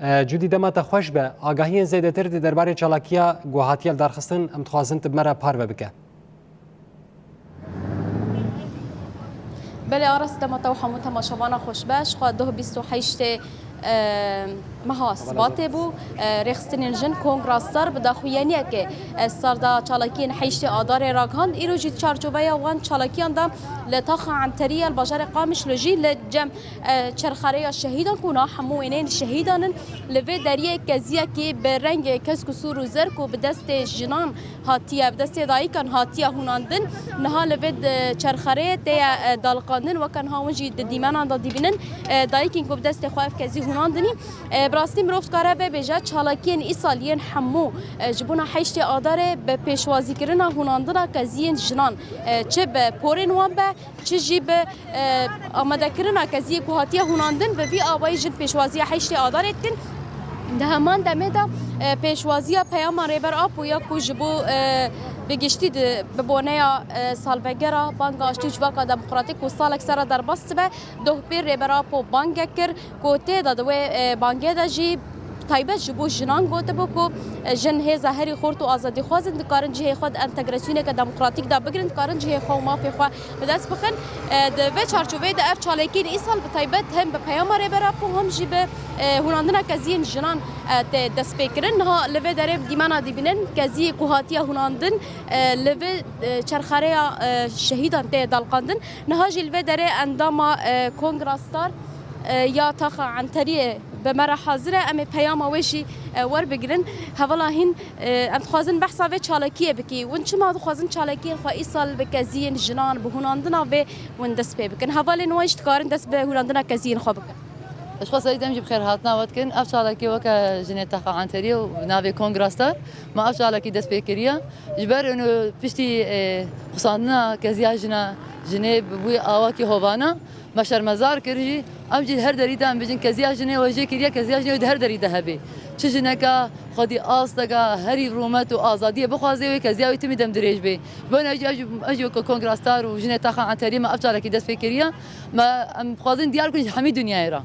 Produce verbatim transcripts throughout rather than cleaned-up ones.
E, Cudî, dema te xweş be. Agahiyên zêdetir di derbarê çalakiya ku hatiye lidarxistin, em dixwazin tu bi me re parve bike. Belê Aras, dema te û hemû temaşevana xweş be. Ji xwe doh bîst û heştê, e, meha Sibatê bû. E, rêxistinên jin Kongra Star bi daxuyaniyekê, e, sar da çalakiyên heştê Adarê ragihand. Îro jî di çarçoveya wan çalakiyan de li taxa Enterî ya li bajarê Qamişlo jî li cem, e, çerxereya şehîdan ku niha hemû wêneyên şehîdan in, li vê deriyê keziyekî bi rengê kesk û sûr û zerk û bi destê jinan hatiye, bi destê dayikan hatiye hûnandin. Niha li vê de çerxereyê tê ye, e, daliqandin, weke niha hûn jî di dîmenan de dibînin, e, dayikên ku bi destê xwe ev kezî hûnandinî. E, bi rastî mirov dikare vê bêje, çalakiyên îsal yên hemû, e, ji bona heştê Adarê bi pêşwazîkirina hûnandina keziyên jinan, e, çi bi porên wan be, çi jî bi, e, amadekirina keziyê ku hatiye hûnandin, bi vî awayî jin pêşwaziya heştê Adarê dikin. Di heman demê de, e, pêşwaziya peyama Rêber Apo ya ku ji bo, e, bi giştî di, bi boneya, e, salvegera banga aştî û civaka demokratîk ku salek ser re derbas dibe, doh pêr Rêber Apo bangek kir ku tê de di wê, e, bangê de jî taybet ji bo jinan gotibû ku, e, jin hêza herî xurt û azadîxwaz in, dikarin cihê xwe di entegrasyoneke demokratîk de bigrin, dikarin cihê xwe û mafê xwe bi dest bixin. E, di vê çarçoveyê de ev çalakiyên îsal bi taybet hem bi peyama Rêber Apo hem jî bi, e, hûnandina keziyên jinan, e, tê destpêkirin. Niha li vê derê dîmena dibînin keziyê ku hatiye hûnandin, e, li vê, e, çerxereya, e, şehîdan tê daliqandin. Niha jî li vê derê endama, e, Kongra Star, e, ya taxa Enteriyê bi me re hazir e. Em ê peyama wê jî, e, werbigirin. Hevala hîn, e, em dixwazin behsa vê çalakiyê bikî. Hûn çima dixwazin çalakiyên xwe îsal bi keziyên jinan, bi hûnandina vê hûn dest pê bikin? Hevalên wan jî dikarin dest bi hûnandina keziyên xwe bikin. Ji xwe serî dem jî bi xêrhatina we dikin. Ev çalakî weke jinê taxa Enteriyê û bi navê Kongra Star me ev çalakî dest pê kiriye. Ji ber û piştî, e, xusandina keziya jina, jinê bi bûyê awakî hovana, me şermezar kir jî. Em jî her derî de em bêjin, keziya jinê we jê kiriye, keziya jinê we di her derî de hebe. Çi jineka xwedî asteka herî rûmet û azadiyê bixwaze wê, keziya wê timî dem dirêj bê. Ji bo ne jî ez jî, ez jî weke Kongra Star û jinê taxa Enterî me ev çalakî dest pê kiriye. Me, em dixwazin diyar bikin ji hemî dinyayê re.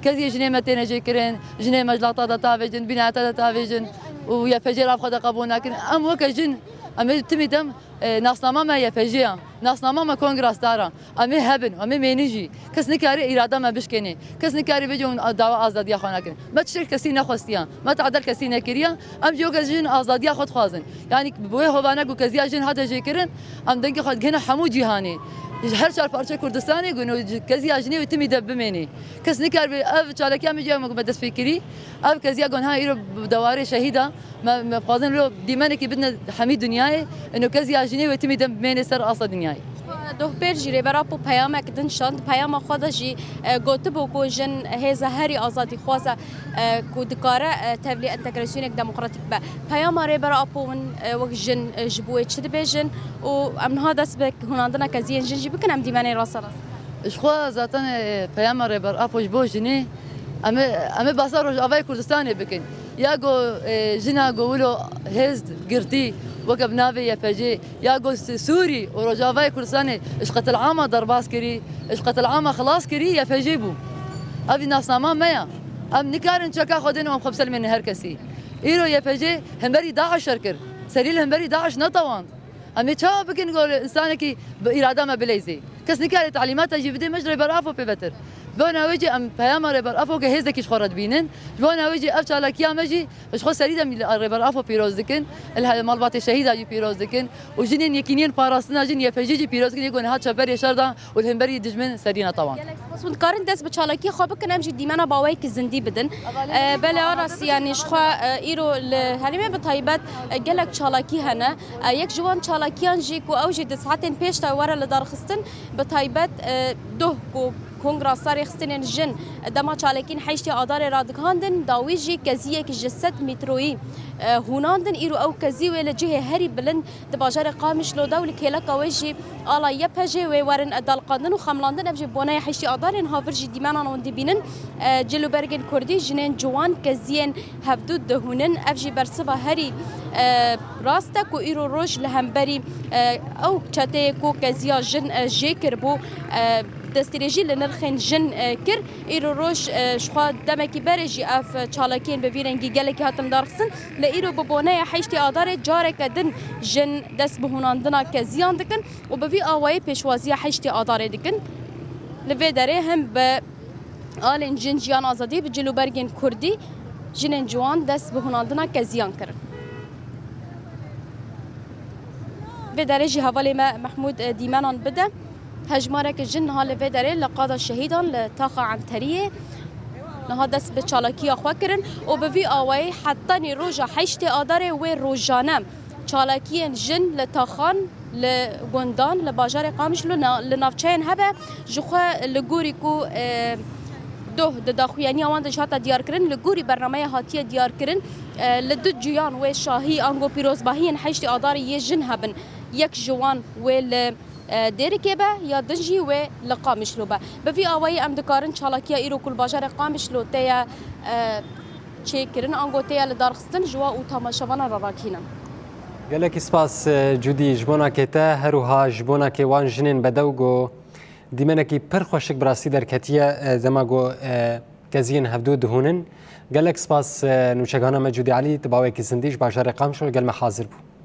Keziyê jinê me têne jê kirin, jinê me ji lata de tavêjin, bînayeta de tavêjin û Y P G re xwe de qebûl nakin. Em weke jin, em ê timî dem, e, nasnama me Y P G ya, nasnama me Kongra Star a. Em ê hebin, em ê mênin jî. Kes nikare îrada me bişkêne. Kes nikare bêje hûn dawa azadiya xwe nakin. Me tiştek kesî nexwestiya. Me tadel kesî nekiriya. Em jî weke jin azadiya xwe dixwazin. Yanî bi wê hovane ku keziya jin hate jêkirin, em dengê xwe digihine hemû cîhanê. Ji her çar parçe Kurdistanê ku no ji keziya jinê wê timî de bimêne. Kes nikaribe ev çalakiya min jî me dest pê kirî. Ev keziya ku niha îro bi dewarê şehîda me, me dixwazin lo dîmenekî bidine hemî dinyayê. Ino keziya jinê wê timî de bimêne ser asta dinyayê. Doh pêr jî Rêber Apo peyamek din şand. Peyama xwe de jî, e, gotibû ku jin hêza herî azadîxwaz e, e, ku dikare, e, tevlî entegrasyonek demokratîk be. Peyama Rêber Apo hûn, e, wek jin, e, ji bo wê çi dibêjin û em niha dest bi hûnandina keziyên jin jî bikin, em dîmenê rasterast. Ji xwe zaten, e, peyama Rêber Apo ji bo jinê, em ê, em ê behsa Rojavayê Kurdistanê bikin. Ya ku, e, jina ku wilo hêz girtî weke bi navê Y P G, ya ku Sûrî û Rojavayê Kurdistanê ji qetilama derbas kirî, ji qetilama xilas kirî, Y P G bû. Ev nasnama me ya. Em nikarin çeka xwe dêne û em xwe biselmêne her kesî. Îro Y P G hemberî DAIŞ şer kir. Serî li hemberî DAIŞ netewand. Em ê çawa bikin ku insanekî bi îrada me bileyzê? Kes nikare talîmata jî bidê me ji Rêber Apo pê betir. Ji bona wê jî em peyama Rêber Apo ke hêzekî ji xwe re dibînin. Ji bona wê jî ev çalakiya me jî ji xwe serî de mîl-, Rêber Apo pîroz dikin. Li he-, malbatê şehîda jî pîroz dikin. Û jinên yekîniyên parastina jin Y P G jî pîroz dikin. Yê ku niha çeperê şer da û li hemberî dijmin serî netewan. Gelek spas. Hûn dikarin dest bi çalakiyê xwe bikin, em jî dîmena baweyekî zindî bidin. E, belê Aras, yanî ji xwe, e, îro li herêmê bi taybet, e, gelek çalakî hene. E, yek ji wan çalakiyan jî ku ew jî di saetên pêş de were lidarxistin, bi taybet, e, doh ku Kongra Star rêxistinên jin dema çalakiyên heştê Adarê radigihandin, dawî jî keziyek ji sed mîtroyî, e, hûnandin. Îro ew kezî wê li cihê herî bilind di bajarê Qamişlo de û li kêleka wê jî ala Y P G wê werin daliqandin û xemlandin. Ev jî boneya heştê Adarê niha vir jî dîmenan wan dibînin. E, cilûbergên kurdî, jinên ciwan, keziyên hevdû dihûnin. Ev jî bersiva herî, e, rast e ku îro roj li hemberî, e, ew çeteyê ku keziya jin, e, jê kiribû, e, Destdirêjî li nirxên jin e, kir. Îro roj e, ji xwe demekî berê jî ev çalakiyên bi vî rengî gelekî hatin darxistin. Li îro bi boneya heştê Adarê careke din jin dest bi hûnandina keziyan dikin û bi vî awayî pêşwaziya heştê Adarê dikin. Li vê derê him bi alên jin, jiyan, azadî, bi cilûbergên kurdî jinên ciwan dest bi hûnandina keziyan kirin. Vê derê jî hevalê me Mehmûd e, Dîmenan bide. Hejmareke jin niha li vê derê li qada şehîdan li taxa Enteriyê niha dest bi çalakiya xwe kirin û bi vî awayî hetanî roja heştê Adarê wê rojane çalakiyên jin li taxan, li gundan, li bajarê Qamişlo, na- li navçeyên hebe ji xwe li gorî ku e, doh di daxuyaniya wan de jî hate diyarkirin, li gorî bernameya hatiye diyarkirin, e, li du cuyan wê şahî ango pîrozbahiyên heştê Adarê yê jin hebin. Yek ji wan wê li e, Dêrikê be ya din jî wê li Qamişlo be. Bi vî awayî em dikarin çalakiya îro ku li bajarê Qamişlo tê ye e, çêkirin, ango tê ye li darxistin ji we û tamaşevanan re rakînin. Gelekî spas e, Cudî, ji bonakê te, her wiha ji bonakê wan jinên bedew ku dîmenekî pir xweşik bi rastî derketiye, e, dema ku e, keziyên hevdû dihûnin. Gelek spas e, nûçegana me Cudî Elî, di bawekî zindî ji bajarê Qamişlo gel me hazir bû.